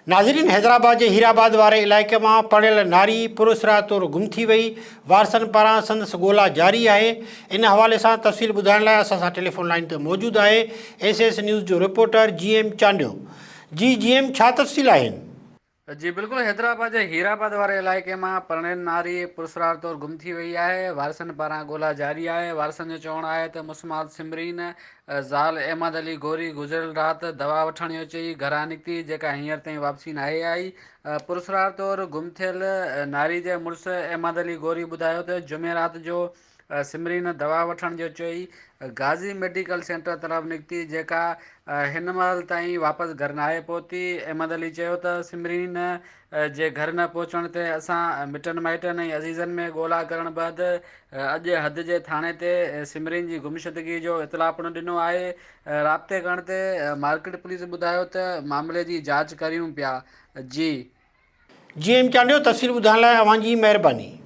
ناظرين حيدرآباد جي هيرآباد واري علائقي مان پرڻيل ناري پراسرار طور گم ٿي وئي، وارثن پاران سندس ڳولا جاري آهي، ان حوالي سان تفصيل ٻڌائڻ لاء اسان سان ٽيليفون لائين تي موجود آهي ايس ايس نيوز جو رپورٽر جي ايم چانڊيو جي جي ايم ڇا تفصيل آهن؟ جي بلڪل حيدرآباد جي هيرآباد واري علائقي مان پرڻيل ناري پراسرار طور گم ٿي وئي آهي، وارثن پاران ڳولا جاري آهي، وارثن جو چوڻ آهي ته مسمات سمرين زال احمد علي غوري گذريل رات دوا وٺڻ جو چئي گهران نڪتي جيڪا هينئر تائين واپسي ناهي آئي، پراسرار طور گم ٿيل ناري جي مڙس احمد علي غوري ٻڌايو ته جمعي رات جو سمرين دوا وٺڻ جو چئي غازي ميڊيڪل سينٽر طرف نڪتي جيڪا هن مهل تائين واپس گهر ناهي پهتي. احمد علي چيو ته سمرين جي گهر نه پهچڻ تي اسان مٽن مائٽن ۽ عزيزن ۾ ڳولا ڪرڻ بعد اڄ حد جي ٿاڻي تي سمرين جي گمشدگي جو اطلاع پڻ ڏنو آهي. رابطي ڪرڻ تي مارڪيٽ پوليس ٻڌايو ته معاملي جي جاچ ڪريون پيا. جي. جي ايم چانڊيو تفصيل ٻڌائڻ لاء اوهان جي مهرباني.